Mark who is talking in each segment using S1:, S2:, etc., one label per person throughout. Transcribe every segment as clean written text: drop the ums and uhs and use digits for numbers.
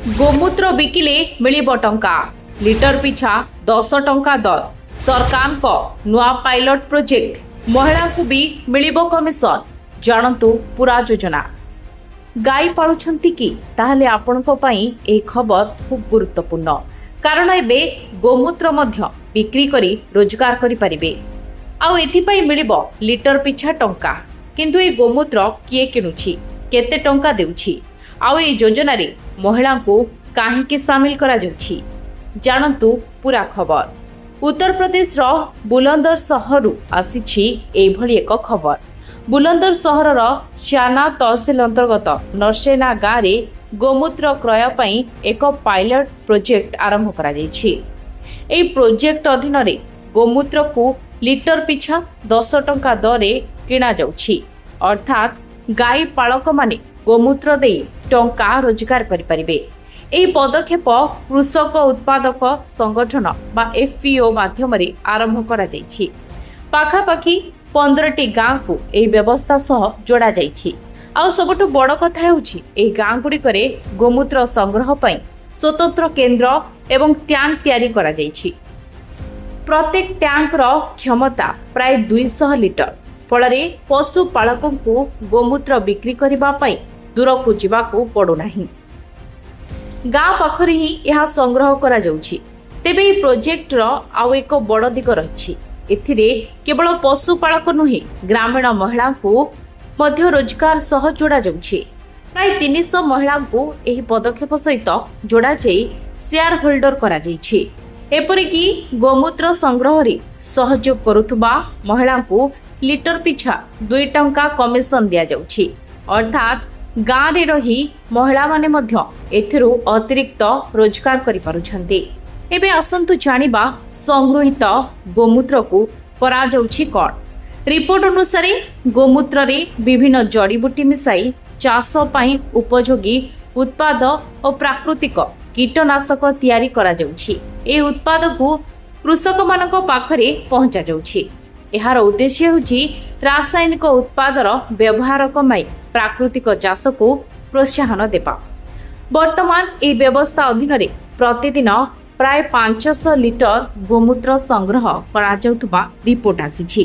S1: ଗୋମୂତ୍ର ବିକିଲେ ମିଳିବ ଟଙ୍କା, ଲିଟର ପିଛା 10 ଟଙ୍କା ଦର। ସରକାରଙ୍କ ନୂଆ ପାଇଲଟ ପ୍ରୋଜେକ୍ଟ, ମହିଳାଙ୍କୁ ବି ମିଳିବ କମିଶନ। ଜାଣନ୍ତୁ ପୁରା ଯୋଜନା। ଗାଈ ପାଳୁଛନ୍ତି କି? ତାହେଲେ ଆପଣଙ୍କ ପାଇଁ ଏହି ଖବର ଖୁବ୍ ଗୁରୁତ୍ୱପୂର୍ଣ୍ଣ, କାରଣ ଏବେ ଗୋମୂତ୍ର ମଧ୍ୟ ବିକ୍ରି କରି ରୋଜଗାର କରିପାରିବେ। ଆଉ ଏଥିପାଇଁ ମିଳିବ ଲିଟର ପିଛା ଟଙ୍କା। କିନ୍ତୁ ଏହି ଗୋମୂତ୍ର କିଏ କିଣୁଛି, କେତେ ଟଙ୍କା ଦେଉଛି, ଆଉ ଏହି ଯୋଜନାରେ ମହିଳାଙ୍କୁ କାହିଁକି ସାମିଲ କରାଯାଉଛି? ଜାଣନ୍ତୁ ପୁରା ଖବର। ଉତ୍ତରପ୍ରଦେଶର ବୁଲନ୍ଦର ସହରରୁ ଆସିଛି ଏଇଭଳି ଏକ ଖବର। ବୁଲନ୍ଦର ସହରର ଶ୍ୟାନା ତହସିଲ ଅନ୍ତର୍ଗତ ନରସେନା ଗାଁରେ ଗୋମୂତ୍ର କ୍ରୟ ପାଇଁ ଏକ ପାଇଲଟ ପ୍ରୋଜେକ୍ଟ ଆରମ୍ଭ କରାଯାଇଛି। ଏହି ପ୍ରୋଜେକ୍ଟ ଅଧୀନରେ ଗୋମୂତ୍ରକୁ ଲିଟର ପିଛା 10 ଟଙ୍କା ଦରରେ କିଣାଯାଉଛି। ଅର୍ଥାତ୍ ଗାଈ ପାଳକମାନେ ଗୋମୂତ୍ର ଦେଇ ଟଙ୍କା ରୋଜଗାର କରିପାରିବେ। ଏହି ପଦକ୍ଷେପ କୃଷକ ଉତ୍ପାଦକ ସଂଗଠନ ବା ଏଫପିଓ ମାଧ୍ୟମରେ ଆରମ୍ଭ କରାଯାଇଛି। ପାଖାପାଖି 15ଟି ଗାଁକୁ ଏହି ବ୍ୟବସ୍ଥା ସହ ଯୋଡ଼ାଯାଇଛି। ଆଉ ସବୁଠୁ ବଡ଼ କଥା ହେଉଛି, ଏହି ଗାଁଗୁଡ଼ିକରେ ଗୋମୂତ୍ର ସଂଗ୍ରହ ପାଇଁ ସ୍ୱତନ୍ତ୍ର କେନ୍ଦ୍ର ଏବଂ ଟ୍ୟାଙ୍କ ତିଆରି କରାଯାଇଛି। ପ୍ରତ୍ୟେକ ଟ୍ୟାଙ୍କର କ୍ଷମତା ପ୍ରାୟ 200 ଲିଟର। ଫଳରେ ପଶୁପାଳକଙ୍କୁ ଗୋମୂତ୍ର ବିକ୍ରି କରିବା ପାଇଁ ଦୂରକୁ ଯିବାକୁ ପଡୁନାହିଁ, ଗାଁ ପାଖରେ ହିଁ ଏହା ସଂଗ୍ରହ କରାଯାଉଛି। ତେବେ ଏହି ପ୍ରୋଜେକ୍ଟର ଆଉ ଏକ ବଡ଼ ଦିଗ ରହିଛି। ଏଥିରେ କେବଳ ପଶୁପାଳକ ନୁହେଁ, ଗ୍ରାମୀଣ ମହିଳାଙ୍କୁ ମଧ୍ୟ ରୋଜଗାର ସହ ଯୋଡ଼ାଯାଉଛି। ପ୍ରାୟ 300 ମହିଳାଙ୍କୁ ଏହି ପଦକ୍ଷେପ ସହିତ ଯୋଡ଼ାଯାଇ ସେୟାର ହୋଲ୍ଡର କରାଯାଇଛି। ଏପରିକି ଗୋମୂତ୍ର ସଂଗ୍ରହରେ ସହଯୋଗ କରୁଥିବା ମହିଳାଙ୍କୁ ଲିଟର ପିଛା 2 ଟଙ୍କା କମିଶନ ଦିଆଯାଉଛି। ଅର୍ଥାତ୍ ଗାଁରେ ରହି ମହିଳାମାନେ ମଧ୍ୟ ଏଥିରୁ ଅତିରିକ୍ତ ରୋଜଗାର କରିପାରୁଛନ୍ତି। ଏବେ ଆସନ୍ତୁ ଜାଣିବା, ସଂଗୃହୀତ ଗୋମୂତ୍ରକୁ କରାଯାଉଛି କ'ଣ? ରିପୋର୍ଟ ଅନୁସାରେ, ଗୋମୂତ୍ରରେ ବିଭିନ୍ନ ଜଡ଼ିବୁଟି ମିଶାଇ ଚାଷ ପାଇଁ ଉପଯୋଗୀ ଉତ୍ପାଦ ଓ ପ୍ରାକୃତିକ କୀଟନାଶକ ତିଆରି କରାଯାଉଛି। ଏହି ଉତ୍ପାଦକୁ କୃଷକମାନଙ୍କ ପାଖରେ ପହଞ୍ଚାଯାଉଛି। ଏହାର ଉଦ୍ଦେଶ୍ୟ ହେଉଛି ରାସାୟନିକ ଉତ୍ପାଦର ବ୍ୟବହାର କମାଇ ପ୍ରାକୃତିକ ଚାଷକୁ ପ୍ରୋତ୍ସାହନ ଦେବା। ବର୍ତ୍ତମାନ ଏହି ବ୍ୟବସ୍ଥା ଅଧୀନରେ ପ୍ରତିଦିନ ପ୍ରାୟ 500 ଲିଟର ଗୋମୂତ୍ର ସଂଗ୍ରହ କରାଯାଉଥିବା ରିପୋର୍ଟ ଆସିଛି।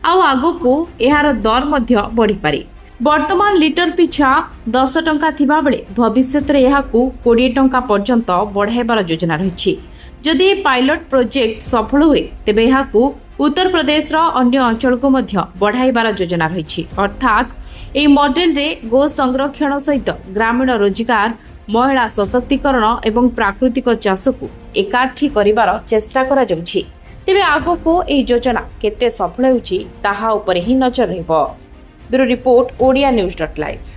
S1: ଆଉ ଆଗକୁ ଏହାର ଦର ମଧ୍ୟ ବଢ଼ିପାରେ। ବର୍ତ୍ତମାନ ଲିଟର ପିଛା 10 ଟଙ୍କା ଥିବାବେଳେ ଭବିଷ୍ୟତରେ ଏହାକୁ 20 ଟଙ୍କା ପର୍ଯ୍ୟନ୍ତ ବଢ଼ାଇବାର ଯୋଜନା ରହିଛି। ଯଦି ଏହି ପାଇଲଟ ପ୍ରୋଜେକ୍ଟ ସଫଳ ହୁଏ, ତେବେ ଏହାକୁ ଉତ୍ତରପ୍ରଦେଶର ଅନ୍ୟ ଅଞ୍ଚଳକୁ ମଧ୍ୟ ବଢ଼ାଇବାର ଯୋଜନା ରହିଛି। ଅର୍ଥାତ୍ ଏହି ମଡେଲରେ ଗୋ ସଂରକ୍ଷଣ ସହିତ ଗ୍ରାମୀଣ ରୋଜଗାର, ମହିଳା ସଶକ୍ତିକରଣ ଏବଂ ପ୍ରାକୃତିକ ଚାଷକୁ ଏକାଠି କରିବାର ଚେଷ୍ଟା କରାଯାଉଛି। ତେବେ ଆଗକୁ ଏହି ଯୋଜନା କେତେ ସଫଳ ହେଉଛି, ତାହା ଉପରେ ହିଁ ନଜର ରହିବ। Bureau report, Odia news dot live.